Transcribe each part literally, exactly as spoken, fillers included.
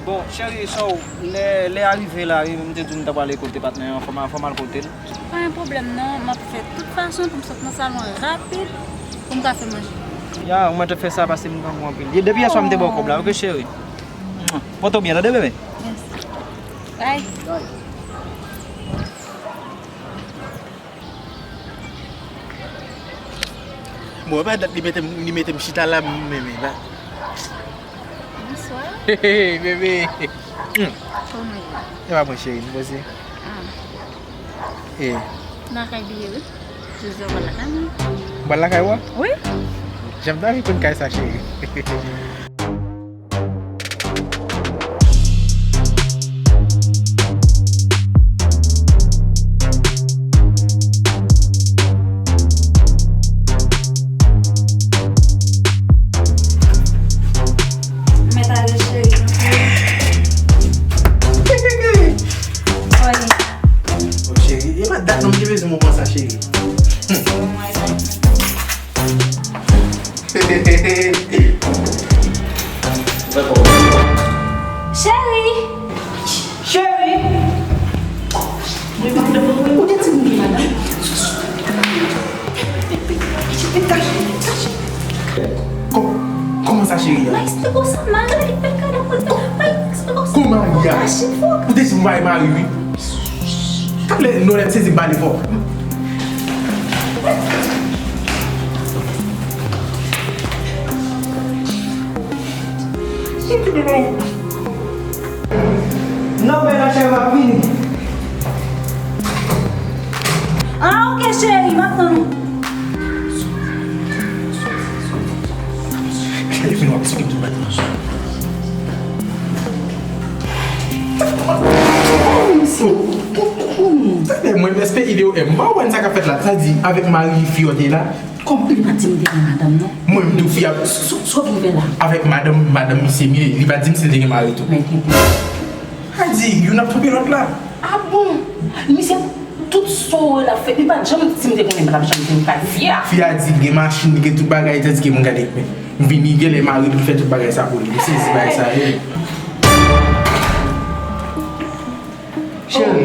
Bon, cheri, so, lè, lè a rive la, wi, m te di w m ta prale kote patnè an, fò m, fò m al kote l. Pa gen pwoblèm non, m ap fè tout fason pou m sot nan salon rapid pou m ka fè manje. Ya, ou mèt fè sa paske m grangou anpil. Depi yè swa m te ba w kòb la, oke, cheri? Pòte w byen, tande, bebe? Yes. Bye. Bon, e pa dat li mete m, li mete m chita la, m renmen la. Bonswa. Hey, hey, bebe. Hmm. Kòman w ye? E pa mwen, cheri, m poze. Ah. Eh. Lakay li ye, wi. Jezi, w pral lakay mwen. Ou pral lakay ou a? Wi. Jan m t anvi konn kay sa, cheri. Mèt ale cheri, tanpri. Oye. Oh, cheri, e pa dat non m te bezwen moman sa, cheri. Hmm. Cheri! Cheri! Ou te di m ki madanm? Kò-, kòman sa, cheri? Ma eksplike w sa, ma eksplike w sa, ma eksplike w sa. Kòman, ya? Ou te di m mari, mari, wi. Talè, non, lè m sezi m pale fò. Non, men la chè va vini. Ah, ok, cheri, m ap tann ou. Gade fin w ap sike m sou bèt la. Tande, mwen, respè ide yo, eh, m pa konprann sa k ap fèt la. Sa di, avèk mari fi yo te la. Kòman li pa t di m te gen madanm, non? Mwen, m tou fi ap. Sot rive la. Avèk madanm, madanm misye m ye, li pa t di m si l te gen mari tou. Men tete. Sa di, youn ap twonpe lòt la. Ah bon? Misye, tout sa w wè l ap fè, li pa t janm di m te konnen m pa t ap janm di m kay fi a. Fi a di l gen machin, li gen tout bagay, tandike mwen gade, men, m vini, genlè mari l ki fè tout bagay sa pou li. M sezi bagay sa ye. Cheri,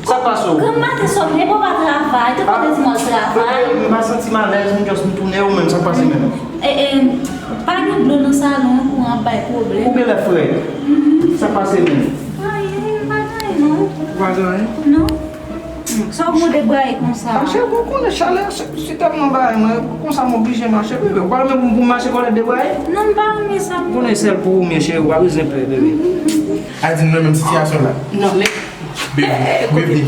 sa k pase w? Granm maten sòt, depi w pa travay, tout kote di m w al travay. Bebe, m pa santi m alèz, m just m tounen ou menm, sa k pase menm? E, e, pa gen dlo nan salon an, kouran ap bay pwoblèm. Ou genlè frèt. Sa k pase menm? Anyen, pa gen anyen non. Ou pa gen anyen? Non. Sa w gen w debraye konsa? Mache, ou konnen chalè, se, se tèlman bagay mwen, konsa m oblije mache, bebe. Ou pa renmen pou, pou m mache kòlèt debraye? Non, m pa renmen sa. M konnen sèl pou ou m ye, cheri, ou pa bezwen pè, bebe. A di m nan menm sitiyasyon la. Non, men. Bienvenue, bienvenue,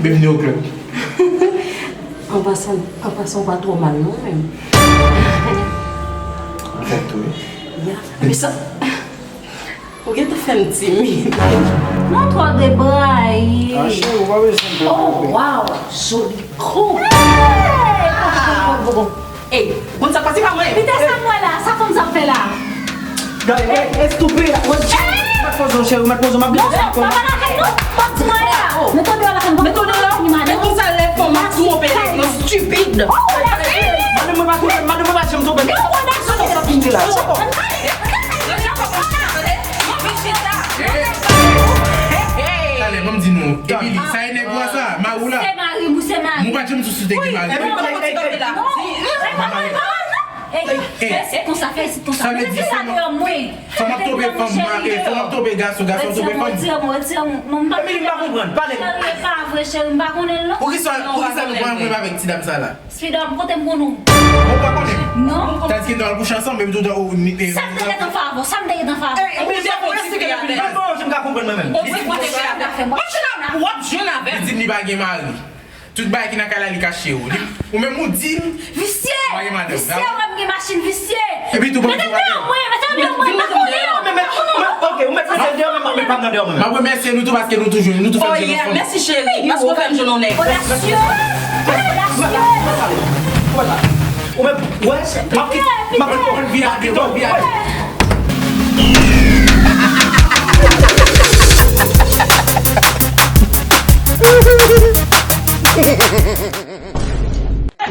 bienvenue au club. An pasan, an pasan, ou pa twò mal non, menm. An fèt, wi. Ya. Men sa, ou gentan fè m timid. Non, twò debraye. Ah, cheri, ou pa bezwen pè. Oh, wow, joli kou. Hey! Bon, sa pase pa mwen. Pita sa m wè la, sa fanm sa ap fè la. Gade, estupida. Mèt poze w, cheri, mèt poze w, m ap vin. Non, non, pa lakay non. Mèt poze w la. Mèt poze w la. E konsa lè fanm ap twonpe nèg yo stupid. Madanm mwen pa twonpe, madanm mwen pa janm twonpe. Sa k ap vin la? Talè, ban m di nou. Emily, sa e nèg ou a sa? Mari w la? Se mari m, se mari m. Mwen pa t janm di w si w te gen mari. Ey, fè isit konsa, fè isit konsa. Sa vle di, fò m ap twonpe fanm, fò m ap twonpe gason, gason ap twonpe fanm. Retire m, retire m, retire m. Non, m pa konnen. Emily, m pa konprann. Pale. Cheri, e pa vre, cheri, m pa konnen l non. Poukisa, poukisa nou pran mwen avèk ti dam sa la? Speed up, kote m konn ou? Ou pa konnen? Non. Tandis ke nou al kouche ansanm, menm tou, ou ni. Sa m te gentan fè avè w, sa m te gentan fè avè w. Ey, men se pou eksplike m, men bon, jan m ka konprann mwen menm. Ou di kote fè avè w. W ap jwenn avè l. Li di m li pa gen mari. Tout bagay ki nan kay la, li kache yo. Li, ou menm ou di m. Visye! Ou pa gen madanm. Visye, w ap gen machin, visye. Epi tou, ban m di w bagay. Mete m deyò mwen, mete m deyò mwen, m pa konnen l. Men, men, men, ok, ou mèt mete m deyò, men, men pa m nan deyò mwen. M ap remèsye nou tou paske nou tou jwenn, nou tou fè m jwenn yon fanm. Oh yeah, mèsi cheri, paske w fè m jwenn yon nèg. Odasyè! Odasyè! Ou menm, wè, m ap, m ap, m ap,